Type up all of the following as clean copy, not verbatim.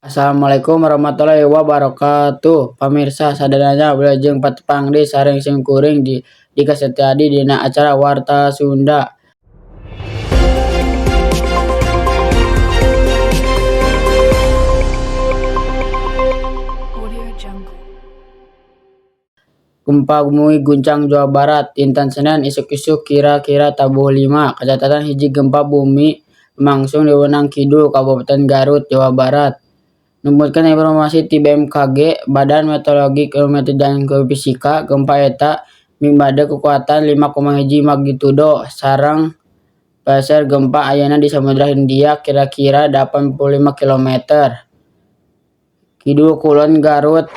Assalamualaikum warahmatullahi wabarakatuh. Pamirsa sadayana, wilujeng patepang deui sareng sim kuring di Dika Setiadi dina acara Warta Sunda. Audio Jungle. Gempa bumi guncang Jawa Barat dinten Senen isuk-isuk kira-kira tabuh 5. Kacatatan hiji gempa bumi lumangsung di wewenang kidul Kabupaten Garut, Jawa Barat. Numutkeun informasi ti BMKG, Badan Meteorologi, Klimatologi dan Geofisika, gempa eta mibanda kakuatan 5,1 magnitudo sareng puseur gempa ayana di Samudra Hindia kira-kira 85 kilometer kidul kulon Garut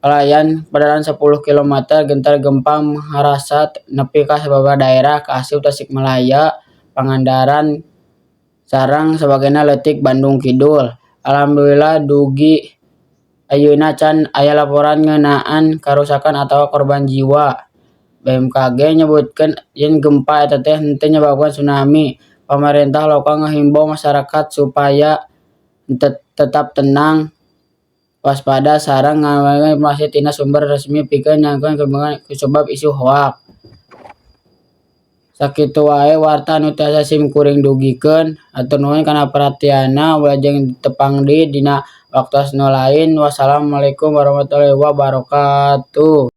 kalayan padatan 10 kilometer. Gentar gempa harasa nepi ka sababaraha daerah kaasup Tasikmalaya, Pangandaran sareng sabagian leutik Bandung Kidul. Alhamdulillah, dugi ayeuna can aya laporan ngeunaan karusakan atawa korban jiwa. BMKG nyebutkeun yen gempa eta teh henteu nyababkeun tsunami. Pamarentah lokal ngahimbau masyarakat supaya tetap tenang, waspada sareng ngawangken informasi tina sumber resmi pikeun nyangkeun kusabab isu hoaks. Sakitu wae warta anu tiasa sim kuring dugikeun. Hatur nuhun kana perhatianna, wilujeng tepang deui dina waktos nu lain. Wassalamualaikum warahmatullahi wabarakatuh.